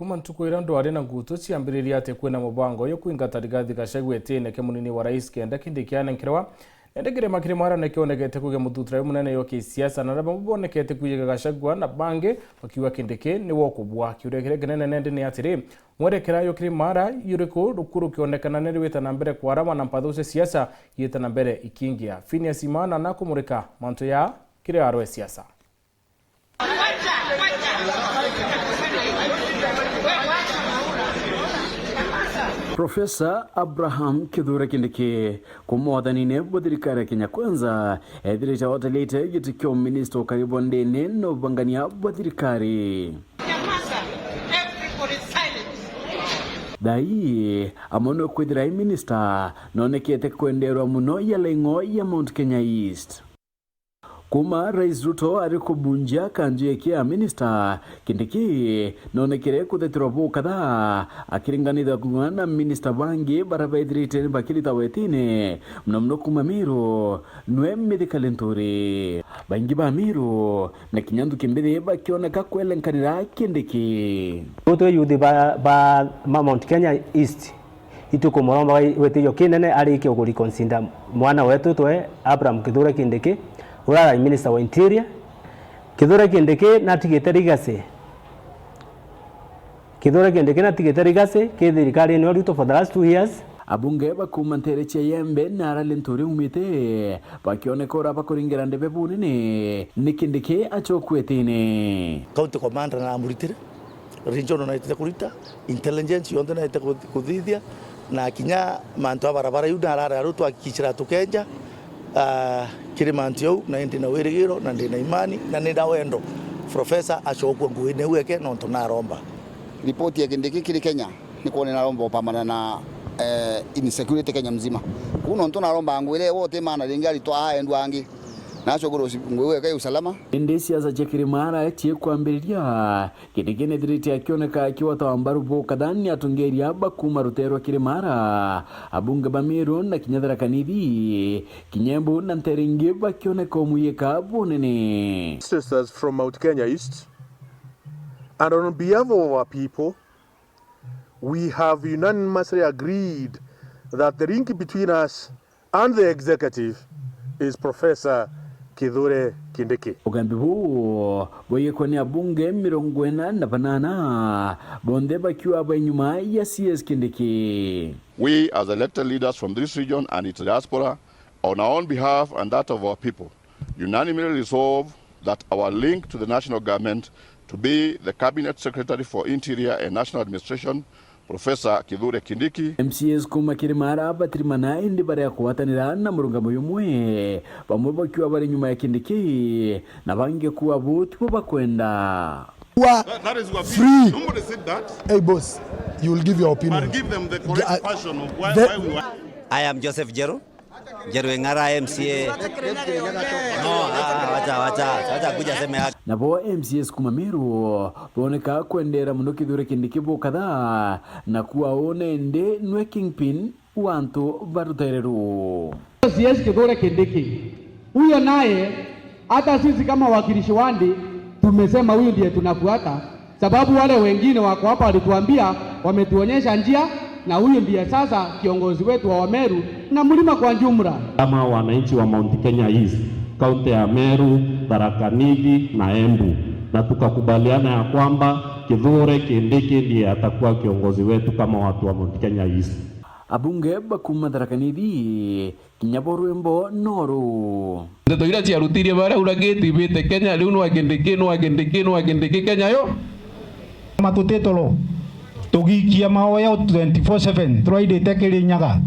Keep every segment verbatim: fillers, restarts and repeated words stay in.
Kuma ntuku iria ndwari na ngutu ciambiriria ati kwina mubango uyu kwingata Rigathi Gachagua itine kia munini wa rais kenda Kindiki anenkerwa. Indi kirima kiri Maara nikionekete kugia muthutira munene yo kisiasa, na aria bamwe bonekete kwiga Gachagua na bangi bakiuga Kindiki niwe ukubua. Kiuria kiria kinene nendi ni atiri, mwerekera yo kiri Maara yuriku, ruku rukionekana ni rwita na mbere kwarama na mpathu cia siasa yita na mbere ikingia? Phineas Imana nakumurika mantu ya kiri aro e siasa. Profesa Abraham Kithure Kindiki, kuma wathanine bwa thirikari ya Kenya Kwanza, ethirite otelite giti kia uminista ukari bwa ndene na ubangania bwa thirikari. Thai, amwe nwe kwithira i minista, nonekete kwenderwa muno ya laing'o ya Mount Kenya East. Kuma Rais Ruto ari kubunjia kanju yake ya minista, Kindiki nonekere kutheterwa bukatha akiringanithagua na minista bangi bara bethirite bakirita wetine, muno muno kuma Meru, nwe Mithika Linturi. Baingi ba Meru na kinya nthuki mbithi bakioneka kwelenkanira Kindiki. Utwe youth ba, ba ma Mount Kenya East, itukumuromba gitio kinene arike kureconsider mwana wetu twe Abraham Kithure Kindiki, uria ari minister wa interior. Kithure Kindiki natigite legacy. Kithure Kindiki natigite legacy ki thirikarine ya Ruto for the last two years. Abunge bakuma ntere cia Yembe na ara Linturi umite bakioneka ura bakuringira ndebe bunene ni Kindiki acokue itine. County commander na amuritire. Regional naitite kurita, intelligence yonthe naitite kuth-, kuthithia, na kinya mantu a barabara iu narare aru twakikicira tukenja, ah, kiri mantu jau, na ndi na wirigiro, na ndi na imani, na ndi na wendo Professor acokua nguine iu eke nontu naromba. Ripoti ya Kindiki kiri Kenya ni kwona naromba upambana na, eh, insecurity Kenya mzima. Kuu nontu naromba nguire wote maana ringi aritwa aendwa angi. Nacokua usi-, nguire eke usalama. Indi siasa cia kiri Maara ciekwambiriria, Kindiki nethirite akioneka akiwata mbaru bukatha ni atongeria bakuma rutere rwa kiri Maara, abunge ba Meru na kinya Tharaka Nithi, kinya Embu na ntere ingi bakioneka umwiyika bunene. Sisters from Mount Kenya East, and on behalf of our people, we have unanimously agreed that the link between us and the executive is Professor Kithure Kindiki. Ugambi buu bwaigikwa ni abunge mirongo ina na banana, bonthe bakiuga bai nyuma ya C S Kindiki. We, as elected leaders from this region and its diaspora, on our own behalf and that of our people, unanimously resolve that our link to the national government to be the Cabinet Secretary for Interior and National Administration, Professor Kithure Kindiki. M C As kuma kiri Maara batirimana indi baria kugwatanira na murungamo jumwe, bamwe bakiuga bari nyuma ya Kindiki na bangi kuuga buu tibo bakwenda. Wa That, that is your free. Opinion. Nobody said that. Hey boss, you will give your opinion. But give them the correct version of why, the why we want. I am Joseph Njeru. Njeru Ing'ara M C A. No, ah, wacha, wacha, wacha kuja seme haki. Nabo M C As kuma Meru boneka kwendera muno Kithure Kindiki bukatha na kuuga uu nende nwe kingpin wa antu ba rutere ruu. C S Kithure Kindiki. Huyo naye, hata sisi kama wakilishi wadi tumesema huyu ndiye tunafuata. Sababu wale wengine wako hapa walituambia, wametuonyesha njia, na huyu ndiye sasa kiongozi wetu wa Wameru na mlima kwa jumla. Kama wananchi wa Mount Kenya East, kaunti ya Meru, Tharaka Nithi na Embu, na tukakubaliana ya kwamba Kithure Kindiki ndiye atakuwa kiongozi wetu kama watu wa Mount Kenya East. Abunge bakuma Tharaka Nithi kinya bo rwimbo noru. Ndeto iria ciarutirie baria uragiti ibite Kenya, riu nwa Kindiki, nwa Kindiki, nwa Kindiki Kenya yo. Matutitoro tugikia maoya twenty-four seven, turaidite Kirinyaga.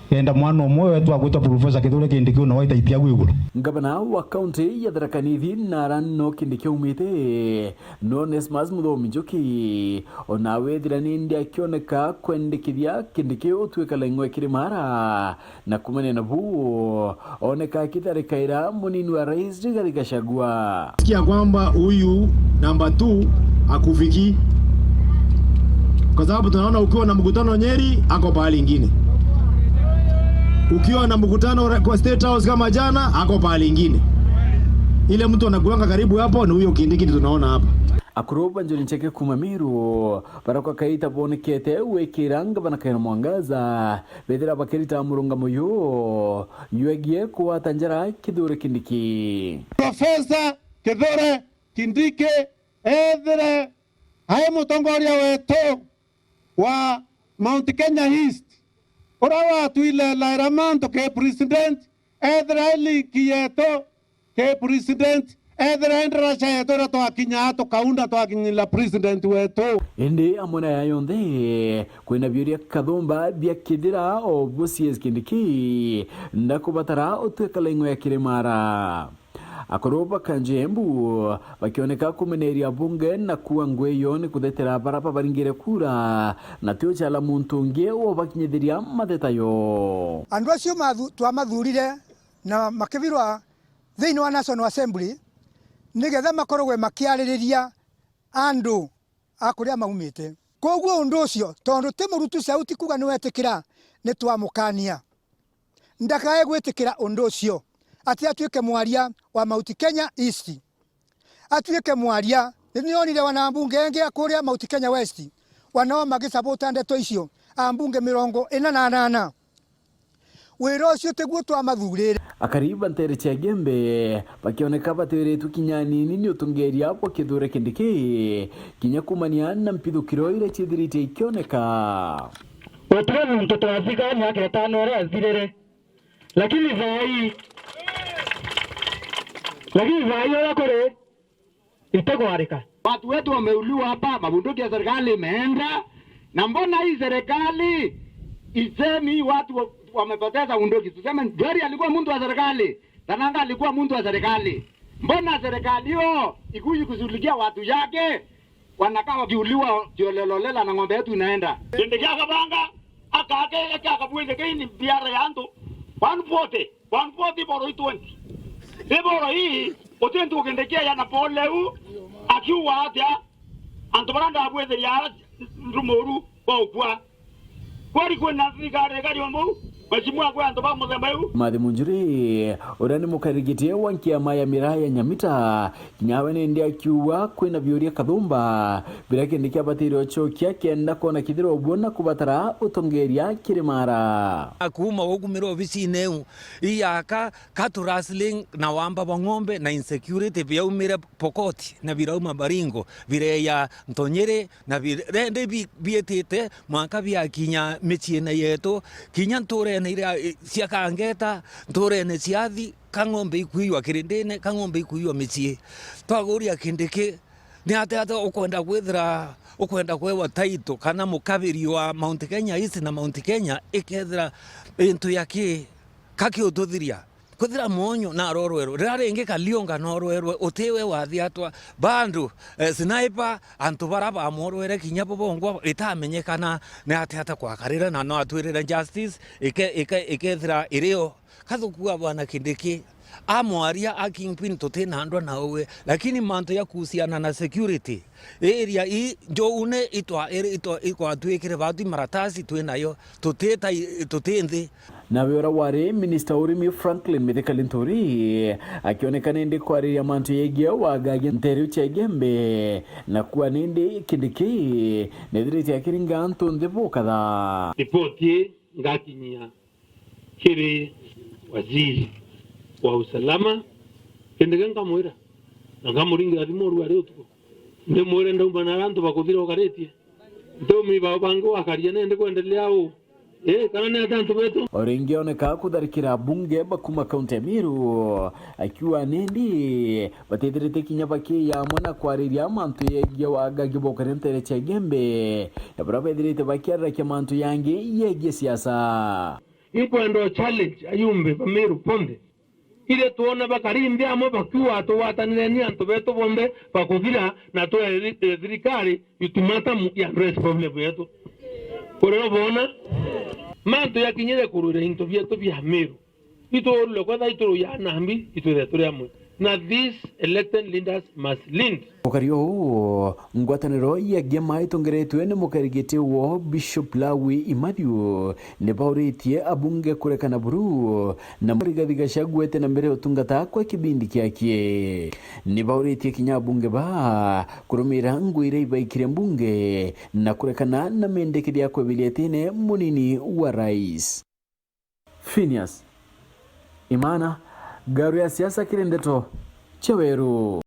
Kenda mwana umwe wetu agwitwa Professor Kithure Kindiki una waita itiagu iguru. Ngavana wa kaunti ya Tharaka Nithi na ara no Kindiki aumite, no Onesmus Muthomi Njuki, ona wethira nindi akioneka kwendekithia Kindiki utuika laing'we kiri Maara. Na kumania na buu, oneka akitharikaira munini wa rais Rigathi Gachagua. Sikia kwamba huyu number two akufiki. Kwa sababu tunaona ukiwa na mkutano Nyeri, ako pahali ingine. Ukiwa na mkutano re-, kwa State House kama jana, ako pahali ingine. Ile mtu anakuanga karibu hapo ni huyo Kindiki tunaona hapa. Akuru ba Njuri Ncheke kuuma Meru, barakwa kaita bonekete gwikira ngavana Kawira Mwangaza bethira bakirita murungamo yu jwegie kugwata njara Kithure Kindiki. Professor Kithure Kindiki ethire ai mutongoria wetu wa Mount Kenya East, uria watwile Raila mantu ki president, ethira i link yetu ki president, ethira i ndaraca yetu iria twakinyaa tukaunda twakinyira president wetu. Indi amwe na ya yonthe, kwina biuria kathumba bia kithira o busies Kindiki ndakubatara utwika laing'o ya kirimara. Akuru ba Kanjembu bakioneka kumeneria bunge na kuua ngui yo ni kuthetera bara babaringire kura na ti ucala muntu ungi ubakinyithiria matheta yo. Andu acio mathu-, twamathurire na makibirwa thiini wa National Assembly nigetha makoragwe makiaririria andu a kuria maumite. Koguo undu ucio, tondu ti murutu sauti kuuga ni wetikira, ni twamukania. Ndakae gwitikira undu ucio, ati atuike mwaria wa Mount Kenya East. Atuike mwaria, ni nionire wana mbunge engi a kuria Mount Kenya West, wanao magisabota ndeto icio, a mbunge mirongo ina na anana. Wira ucio tiguo twamathurire. Akari ba nteere cia Igembe bakioneka batiritwe kinya anini ni utongeria bwa Kithure Kindiki, kinya kumania na mpithukiro iria ciithirite ikioneka. Gutire muntu twathiga miaka itano iria yathirire, lakini thaa ii, lakini thaa ii uria kuri, itigwarika. Watu wetu wameuliwa hapa, mabunduki ya serikali imeenda. Na mbona hii serikali isemi watu wa-, wamepoteza bunduki? Tuseme Njori alikuwa mtu wa serikali, Tananga alikuwa mtu wa serikali. Mbona serikali hiyo ikuji kushughulikia watu yake? Wanakaa wakiuliwa kiolelaolela na ng'ombe yetu inaenda. Kindi kia kabanga, akake, eke akabwije kei ni biara ya antu. One forty, one forty boro i twenty. Ri boro ii, uti ntu ukindikia ya na Paul leu, akiuga atia, antu bara ndabwithiria ndu muru baukua. Kweri kwina thirikari ikari umbu, mheshimiwa, kwi antu ba muthemba iu? Mathimu Njuri, uria ni mukarigiti wa nkiama ya miraa ya Nyamita, kinya we nindi akiuga kwina biuria kathumba, biria Kindiki abatire ucokia kenda kwona kithira ubuo na kubatara utongeria kirimara. Akuuma ugumira obisine iu, iyaka cattle rustling na wamba bwa ng'ombe na insecurity biaumire Pokot na birauma Baringo, bireya Ntonyiri, na birendi bi-, bietite mwanka biakinya miciine yetu, kinya ntuurene iria, i-, cia Kangeta, ntuurene cia Athi, ka ng'ombe ikuiywa kirindine, ka ng'ombe ikuiywa micii. Twaguria Kindiki, ni atia, atia ukwenda kwithira, ukwenda kwewa title kana mukabiri wa Mount Kenya East na Mount Kenya ikethira into ya ki, ka kiututhiria? Kwithira Mwonyo na arorwerwe, riria ringi Kalionga na orwerwe, utiwe wathiatwa, bado, eh, Sniper, antu bara bamworwere kinya bo bongwa itamenyekana ni atia, atia kwakarire na no atwirire justice, ike-, ike-, ikethira irio. Kathukua bwana Kindiki, amwaria a kingpin tutina ndwa na uwe, lakini mantu ya kuhusiana na security, area ii njoune itwa-, iri-, itwa-, ikwatwikire batu maratasi twinayo, tutita-, tuti nthi. Nawe uria wari minista wa urimi Franklin Mithika Linturi akioneka nindi kwariria mantu yegie wagagia nteere cia Igembe, na kuuga nindi Kindiki nethirite akiringa antu nthi bukatha. Ripoti ii ngakinyia kiri waziri wa usalama, Kindiki nkamwira, na nkamuringira thimu uru ari utuku. Ndimwire ndauma na aria antu bakuthira ukaritie. Ntumi bao bangi wakaria nindi kwendelea uu? Ii, kana ni atia antu betu? O ringi oneka kutharikira abunge ba kuuma kaunti ya Meru, akiuga nindi batithirite kinya bakiya amwe na kwariria mantu yegie wagagia bwa ukaria nteere cia Igembe, na baria bethirite bakiararakia mantu yangi yegie siasa. Inkwenda o challenge ayumbe ba Meru bonthe. Iri twona bakari nthi amwe bakiuga, tugwatanireni antu betu bonthe bakuthira na twe thirikari ultimatum ya address problem yetu. Kurio boona mantu yakinyire kurwira into bietu bia Meru. Ituurire kwetha ituruya nambi itwire turi amwe. Na these elected leaders must lead. Ukari uu, ngwataniro ya giama itongeretwe ni mukarigiti wo Bishop Lawi Imathiu, ni bauritie abunge kurekana buru na Rigathi Gachagua ete na mbere utungata kwa kibindi kiakie. Ni bauritie kinya abunge ba kurumira ngui iria ibaikire mbunge na kurekana na mendekithia ya kwebiria tene munini wa rais. Phineas Imana, ngaru ya siasa kiri ndeto cia Weru.